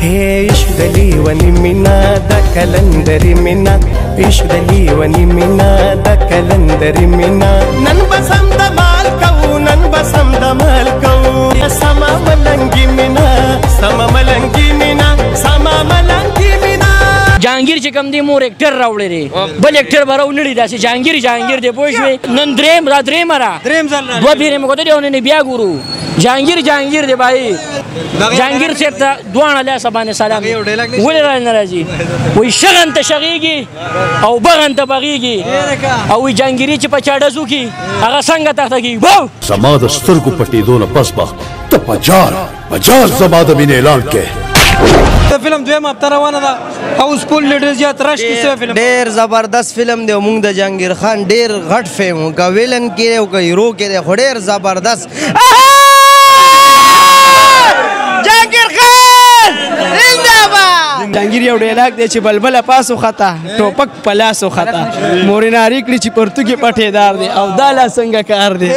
عشق د لیوني مینا د کلندري مینا، عشق د لیوني مینا د کلندري مینا. نن به سم د مال کوو، نن به سم د مال کوو. سما ملنګي مینا، سما ملنګي مینا، سما ملنګي مینا. جهانګیر چې کوم دی مور اکټر راوړی دی، بل اکټر به راونړي. داسې جهانګیر جهانګیر دی، پوه شوې؟ نن دریم را دریم را دریم ځل دوه پیرې مو کتلې او نن بیا ګورو. جهانګیر جهانګیر دی بھائی. جهانګیر صاحب ته دواړه لاسه باندې سلام. ولې را نه راځي؟ وایي شغن ته شغېږي او بغن ته بغېږي، او وایي جهانګیري چې په چا ډز وکړي هغه څنګه تخته کېږي. زما د سترګو پټېدو نه پس به ته په جار په جار زما د مینې اعلان کې. د فلم دویمه هفته روانه ده، هاوس فل ډېر زیات رش کې. څه فلم ډېر زبردست فلم دی. موږ د جهانګیر خان ډېر غټ فیم، که ویلن کې دی او که هیرو کې دی، خو ډېر زبردست. جهانګیر خان زنده‌باد. جهانګیر یو ډیلاګ دی چې بلبله پاسو خطا ټوپک په لاسو خطا موریناری کړي چې پرتوګې پټېدار دی، او دا لا څنګه کار دی.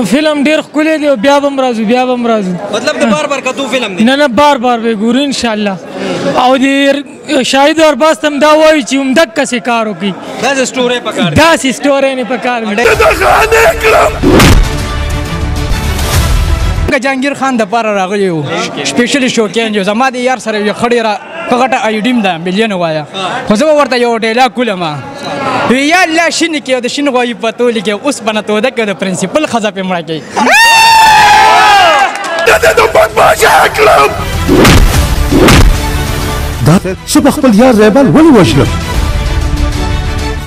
فلم ډیر ښکلی دی، بیا به هم راځو، بیا به هم راځو. مطلب د بار بار کتو فلم دی؟ نه نه، بار بار به ګورو ان شاء الله. او د شاهد ارباز ته هم دا وایو چې همدقسې کار وکړي، داسې سټوري پکار دی، داسې سټوري نه پکار دی. جهانګیر خان د پاره راغلی یو سپیشل شوقین یو. زما د یار سره یو ښه ډېره ښه غټه آیډیم ده، میلیون وایه، خو زه به ورته یو ډیلاګ کولم. وی یا الله شین کې د شین غوایي په تولې کې اوس بنه توده کې د پرنسپل ښځه پې مړه کوي. دا زه به خپل یار ریبل ولې وژلم؟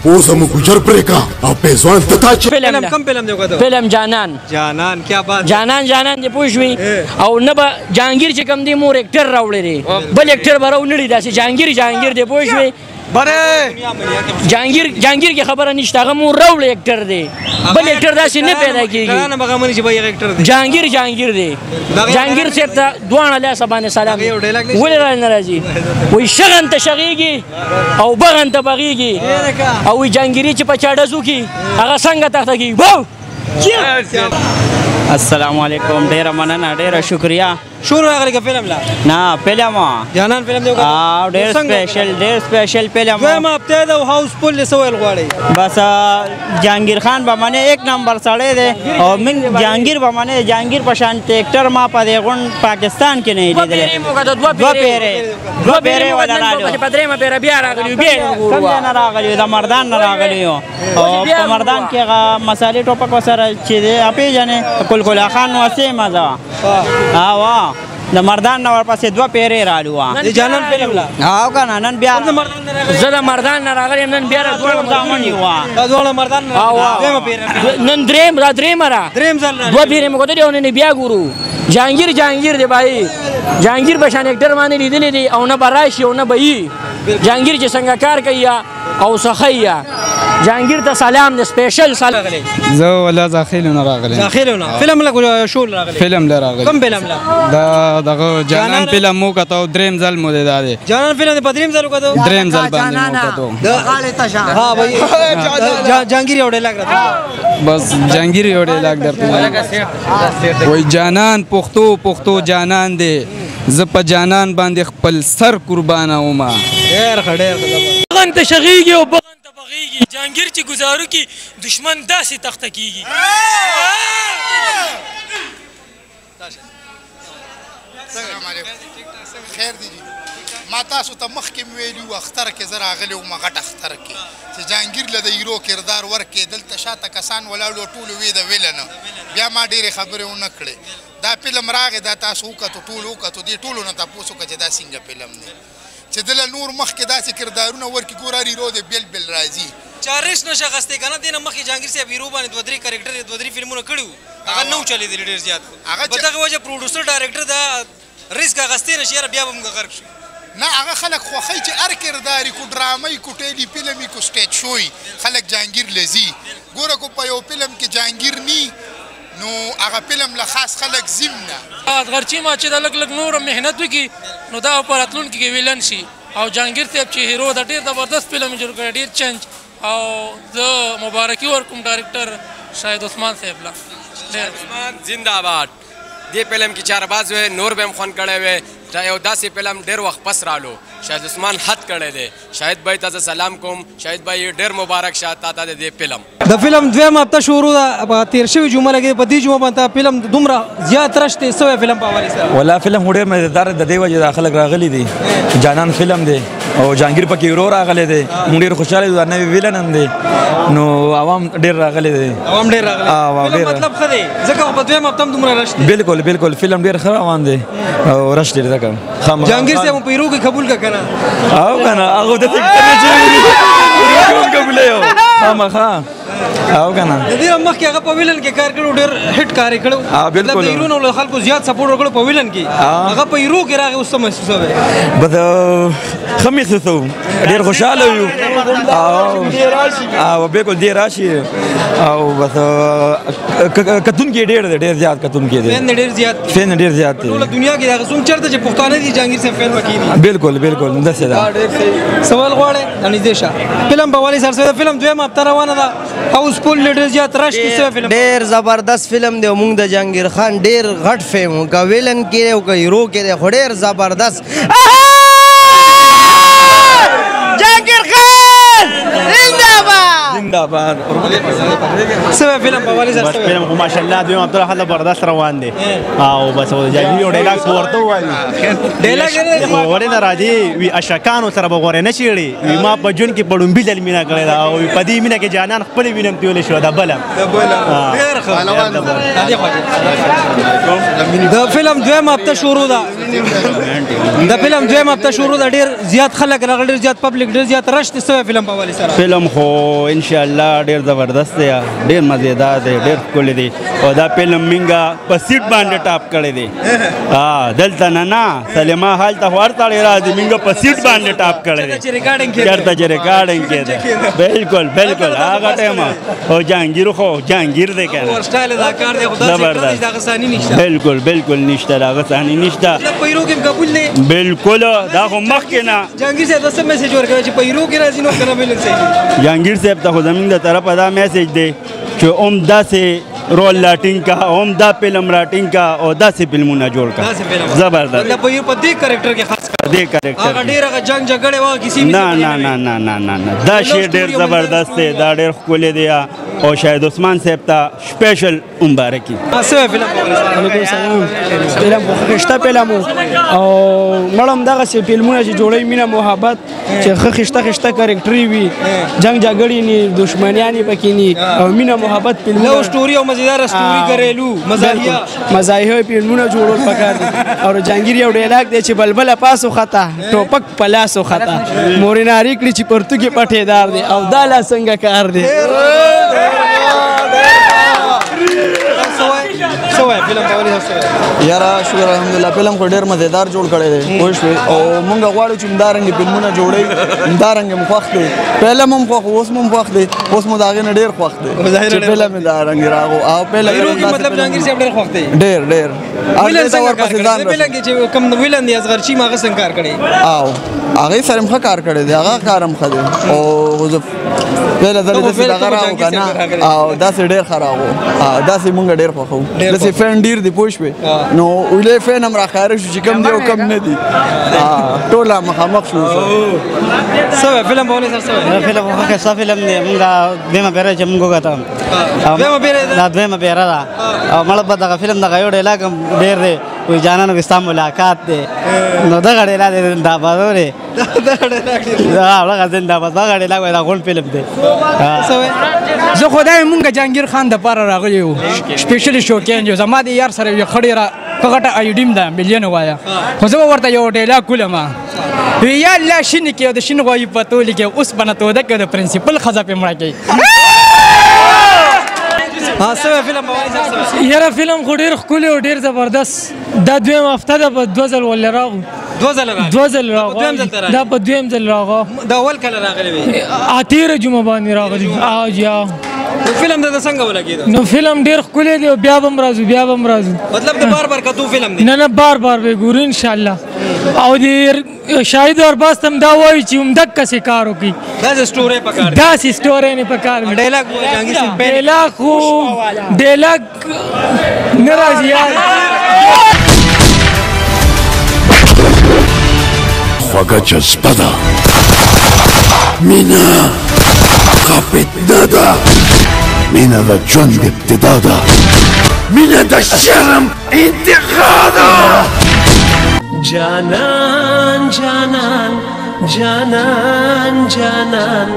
پوزه مو ګوجر پرې کا او پیزوان ته تا چې فلم کوم فلم دی وکړو؟ فلم جانان. جانان کیا بات، جانان جانان دی، پوه شوې؟ او نه به جهانګیر چې کوم دی مور اکټر راوړی دی، بل اکټر به راونړي. داسې جهانګیر جهانګیر دی، پوه شوې؟ بره جهانګیر جهانګیر کې خبره نشته، هغه مور راوړی اکټر دی، بل اکټر داسې نه پیدا کېږي. جهانګیر جهانګیر دی. جهانګیر صاحب ته دواړه لاسه باندې سلام. ولې را نه راځي؟ وایي شغن ته شغېږي او بغن ته بغېږي، او وایي جهانګیري چې په چا ډز وکړي هغه څنګه تخته کېږي. السلام علیکم، ډیره مننه، ډیره شکریہ. شور راغلی که فلم لا؟ نه، فلم جانان فلم دی. او ډیر سپیشل، ډیر سپیشل فلم. دویمه هفته ده او هاوس فل، څه ویل غواړئ؟ بس جهانګیر خان به منې یک نمبر سړی دی، او موږ جهانګیر به منې جهانګیر په شان ټریکټر ما په دې غونډ پاکستان کې نه لیدلی. دوه پیرې، دوه پیرې ولا راغلو، په درېیمه پیره بیا راغلي، بیا کوم ځای نه راغلي؟ د مردان نه راغلي یو، او په مردان کې هغه مسالې ټوپک ورسره چې دی پېژنې، کلکلا خان وسې مزه وه. د مردان نه ورپسې دوه پیرې رالو. د جانان فلم لا او که نه؟ نن بیا زه د مردان نه راغلی یم، نن بیا را دواړه زامن یو. دا دواړه مردان نه دویمه پیره، نن دریم را دریم را دریم ځل دوه پیرې مو کتلې او نن بیا ګورو. جهانګیر جهانګیر دی بھائی. جهانګیر په شان اکټر باندې لیدلی دی او نه به راشي او نه به یي. جهانګیر چې څنګه کار کوي او سخی، جهانګیر ته سلام دی، سپیشل سلام. زه ولا زاخیلو نه راغلی. زاخیلو نه فلم له شول راغلی؟ فلم له راغلی. کوم فلم له؟ دا دغه جانان فلم مو کتو، دریم ځل مو دی دا دی. جانان فلم په دریم ځل وکړو؟ دریم ځل باندې مو کتو. ها بھائی، جهانګیر یو ډیلاګ راته. بس جهانګیر یو ډیلاګ درته وای. جانان پښتو پښتو جانان دی، زه په جانان باندې خپل سر قربانوم. ډېر ښه، ډېر ښه. بغن ته شغېږي او بغن ته بغېږي، جهانګیر چې ګزارو کې دشمن داسې تخته کېږي. السلام علیکم، خیر دی. ما تاسو ته مخکې مې ویلي وو، اختر کې زه راغلی وم، غټ اختر کې چې جهانګیر له د هیرو کردار ورکې، دلته شاته کسان ولاړ وو، ټولو وې د ویلنه. بیا ما ډېرې خبرې ونه کړې. دا فلم راغی، دا تاسو وکتو، ټولو وکتو، دې ټولو نه تپوس وکړه چې دا څنګه فلم دی، چې دله نور مخکې داسې کردارونه ورکړي. ګوره هر هیرو دی بېل بېل راځي. چا ریس نشه اخیستې که نه؟ دې نه مخکې جهانګیر صاحب هیرو باندې دوه درې کرکټر، دوه درې فلمونه کړي وو، هغه نه وو چلېدلي ډېر زیات. په دغه وجه پروډوسر ډایرکټر دا ریسک اخیستی نه شي، یاره بیا به موږ غرق شو. نه، هغه خلک خوښوي چې هر کردار کو ډرامه کو ټیلی فلم کو سټیج شوی خلک جهانګیر لذي. ګوره کو په یو فلم کې جهانګیر نی نو هغه فلم له خاص خلک زیم نه. غرچی ما چې د لږ لږ نور محنت وکړي نو دا په راتلونکي کې ویلن شي. او جهانګیر صاحب چې هیرو دا ډېر زبردست فلم جوړ کړی، ډېر چنج، او زه مبارکي ورکوم ډایرکټر شاهد عثمان صاحب لا. شاهد عثمان زنده‌آباد. دې فلم کې چار باز وې نور به هم خوند کړی وی. دا یو داسې فلم ډېر وخت پس رالو. شاهد عثمان حد کړی دی. شاهد بھائی ته زه سلام کوم. شاهد بھائی ډېر مبارک شه تا ته د دې فلم. د فلم دویمه هفته شروع ده، په تېر شوي جمعه لګېده، په دې جمعه باندې فلم دومره زیات رش دی. څه وایې فلم په حوالې سره؟ والله فلم خو ډېر مزېدار دی، د دې وجې دا خلک راغلي دي. جانان فلم دی او جهانګیر پکې ورو راغلی دی. موږ ډېر خوشحاله یو، دا نوی ویلن هم دی، نو عوام ډېر راغلي دی. عوام ډېر راغلي. فلم مطلب ښه دی ځکه خو په دویمه هفته هم دومره رش دی. بالکل بالکل، فلم ډېر ښه روان دی او رش ډېر ځکه. جهانګیر صاحب په هیرو کې قبول کړه که نه؟ او که نه هغه د کوم قبولې یو خامخا. او که نه د دې مخکې هغه په ویلن کې کار کړو، ډېر هټ کار یې کړو. بالکل، د هیرونو له خلکو زیات سپورټ ورکړو په ویلن کې. هغه په هیرو کې راغی، اوس څه محسوسوې؟ بس ښه محسوسوو، ډېر خوشحاله یو. او بالکل دې راشي او بس کتونکي ډېر دی، ډېر زیات کتونکي دي. فین ډېر زیات، فین ډېر زیات دی. ټوله دنیا کې هغه څوک چېرته چې پښتانه دي جهانګیر صاحب فین پکې دي. بالکل بالکل، داسې ده. سوال غواړې نږدې شه. فلم په حوالې سره څه؟ فلم دویمه هفته روانه ده، اوس فل ډېر زیات رش دی. څه فلم؟ ډېر زبردست فلم دی. موږ د جهانګیر خان ډېر غټ فین وو، که ویلن کې دی او که هیرو کې دی، خو ډېر زبردست. جهانګیر خان زنده‌آباد زنده‌آباد. څه فلم په حوالې سره؟ فلم خو ماشاءالله دویم هفته ښه زبردست روان دی. او بس جهانګیر یو ډایلاګ خو ورته ووایو، ډایلاګ ولې نه راځي؟ وي اشکانو سره به غورې نه چیړي. وي ما په ژوند کې په ړومبي ځل مینه کړې ده، او په دې مینه کې جانان خپلې وینه هم تویلی شوه. د بله ډېر ښه. د فلم دویمه هفته شروع ده، د فلم دویمه هفته شروع ده، ډېر زیات خلک راغلي، ډېر زیات پبلک، ډېر زیات رش دی. څه فلم په حوالې سره؟ فلم خو انشاءالله ډېر زبردست دی، ډېر مزیدار دی، ډېر ښکلی دی. او دا فلم مونږه په سیټ باندې ټاپ کړی دی. دلته نه نه سلیما هال ته خو هر سړی راځي، مونږه په سیټ باندې ټاپ کړی دی، چېرته چې ریکارډینګ کېده. بالکل بالکل، هغه ټایم. او جهانګیر خو جهانګیر دی که نه، زبردست. بالکل بالکل، نشته د هغه ثاني نشته. بالکل، دا خو مخکې نه. جهانګیر صاحب څه میسج ورکوي چې په هیرو کې راځي نو که نه ویلن صحیح؟ جهانګیر صاحب ته خو زمونږ د طرفه دا میسج دی چې هم داسې رول لا ټینګ کا، هم دا فلم را ټینګ کا، او داسې فلمونه جوړ کا. زبردست. په دې کریکټر کې خاص په دې کریکټر هغه ډېر هغه جنگ جګړې وه کیسې. نه نه نه نه نه نه نه، دا شی ډېر زبردست دی، دا ډېر ښکلی دی. او شاهد عثمان صاحب ته سپیشل مبارکي. څه فلم؟ وعلیکم سلام. فلم خو ښایسته فلم او مړم دغسې فلمونه چې جوړوي مینه محبت، چې ښه ښایسته ښایسته کرکټرې وي، جنگ جګړې ني، دښمنیانې پکې ني، او مینه محبت فلمونه، لو سټوري او مزیدار سټوري، ګریلو مزاحیه مزاحیه فلمونه جوړول پکار دي. او جهانګیر یو ډایلاګ دی چې بلبله پاسو خطا ټوپک په لاسو خطا موریناري کړي چې پرتوګې پټېدار دی، او دا لا څنګه کار دی. یاره شکر الحمدلله، فلم خو ډېر مزیدار جوړ کړی دی، پوه شوې. او مونږ غواړو چې همدارنګې فلمونه جوړوي، همدارنګې مو خوښ دی. فلم هم خوښ، اوس مو هم خوښ دی، اوس مو د هغې نه ډېر خوښ دی چې فلم یې دارنګې راغو. او فلم هیرو کې مطلب جهانګیر صاحب ډېر خوښ دی، ډېر ډېر. ویلن څنګه کار کړی؟ فلم کې چې کوم ویلن دی اصغر چیمه، هغه څنګه کار کړی؟ او هغې سره هم ښه کار کړی دی، هغه کار هم ښه دی. او زه پهله ځل داسې دغه راغو که نه، او داسې ډېر ښه راغو، داسې مونږ ډېر خوښوو. داسې فین ډېر دی، پوه شوې. نو ویلې فین هم راښکاره شو چې کم دی او کم نه دی، ټوله مخامخ شو. څه وایې فلم په حوالې سره؟ څه وایې؟ فلم خو ښه ښایسته فلم دی. مونږ دویمه پېره چې مونږ وکته، دا دویمه پېره ده. او مړه په دغه فلم دغه یو ډایلاګ هم ډېر دی، وایي جانانو کې ستا ملاقات دی، نو دغه ډایلاګ دی زنده‌آباد دی. دغه زنده‌آباد دغه ډایلاګ وایي، دا غونډ فلم دی. زه خدای مونږ جهانګیر خان دپاره راغلي یو، سپیشل شوقیان یو. زما د یار سره یو ښه ډېره ښه غټه آیډیم ده، ملیون وایه، خو زه به ورته یو ډایلاګ کولم. وی یا الله شین کې او د شین غوایي په تولې کې اوس به نه توده کې د پرنسپل ښځه پې مړه کوي. یاره فلم خو ډېر ښکلی او ډېر زبردست. دا دویمه هفته ده، په دوه ځل ولې راغو. دوه ځله راغلی؟ دوه ځل راغو. دا په دویم ځل راغو. دا اول کله راغلی وي؟ تېره جمعه باندې راغلی. جی. نو فلم د څنګه ولګېده؟ نو فلم ډېر ښکلی دی، بیا به هم راځو، بیا به هم راځو. مطلب د بار بار کتو فلم دی؟ نه نه، بار بار به ګورو انشاءالله. او د شاهد ارباز ته هم دا وایو چې همدقسې کار وکړي. داسې سټوري پکار دی، داسې سټوري نه پکار دی. ډایلاګ جهانګیر صاحب، ډایلاګ خو ډایلاګ نه راځي یار. خوږه جذبه ده مینه، فتنه ده مینه، د ژوند ابتدا ده مینه، د شرم انتها ده. جانان جانان جانان جانان.